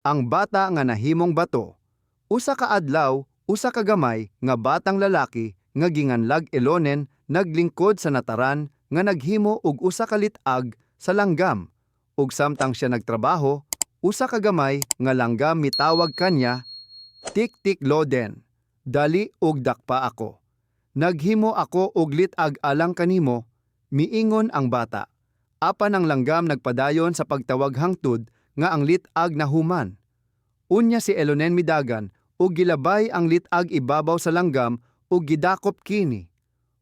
Ang bata nga nahimong bato. Usa ka adlaw, usa ka gamay nga batang lalaki nga ginganlag Elonen naglingkod sa nataran nga naghimo og usa ka lit-ag sa langgam. Ug samtang siya nagtrabaho, usa ka gamay nga langgam mitawag kanya, "Tik tik Loden, dali og dakpa ako. Naghimo ako og lit-ag alang kanimo," miingon ang bata. Apan ang langgam nagpadayon sa pagtawag hangtod nga ang lit-ag nahuman. Unya si Elonen midagan ug gilabay ang lit-ag ibabaw sa langgam ug gidakop kini.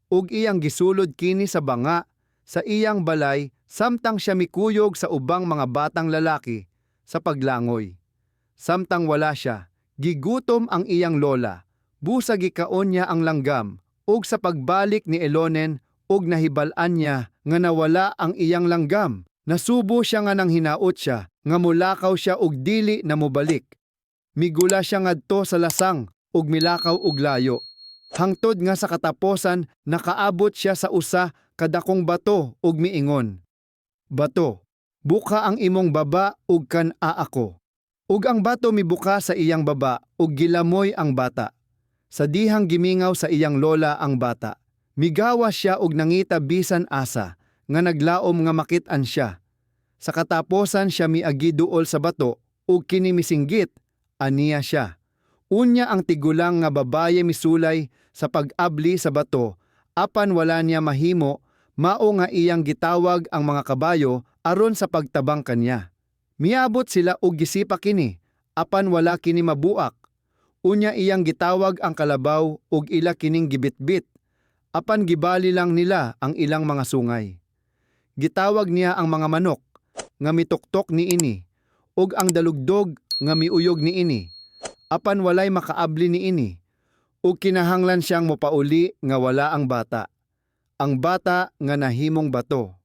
Ug iyang gisulod kini sa banga sa iyang balay samtang siya mikuyog sa ubang mga batang lalaki sa paglangoy. Samtang wala siya, gigutom ang iyang lola. Busa gikaon niya ang langgam ug sa pagbalik ni Elonen ug nahibal-an niya nga nawala ang iyang langgam. Nasubo siya nga nanghinaot siya nga mulakaw siya og dili na mobalik. Migula siya ngadto sa lasang ug milakaw og layo. Hangtod nga sa kataposan nakaabot siya sa usa ka dakong bato ug miingon, "Bato, buka ang imong baba ug kan-a ako." Ug ang bato mibuka sa iyang baba ug gilamoy ang bata. Sa dihang gimingaw sa iyang lola ang bata, migawas siya ug nangita bisan asa nga naglaom nga makit-an siya. Sa kataposan siya miagi duol sa bato ug kini misinggit, "Aniya siya." Unya ang tigulang nga babaye misulay sa pag-abli sa bato apan wala niya mahimo, mao nga iyang gitawag ang mga kabayo aron sa pagtabang kanya. Miabot sila og gisipa kini apan wala kini mabuak. Unya iyang gitawag ang kalabaw ug ila kining gibitbit apan gibali lang nila ang ilang mga sungay. Gitawag niya ang mga manok nga mitoktok niini ug ang dalugdog nga miuyog niini apan walay makaabli niini ug kinahanglan siyang mopauli nga wala ang bata. Ang bata nga nahimong bato.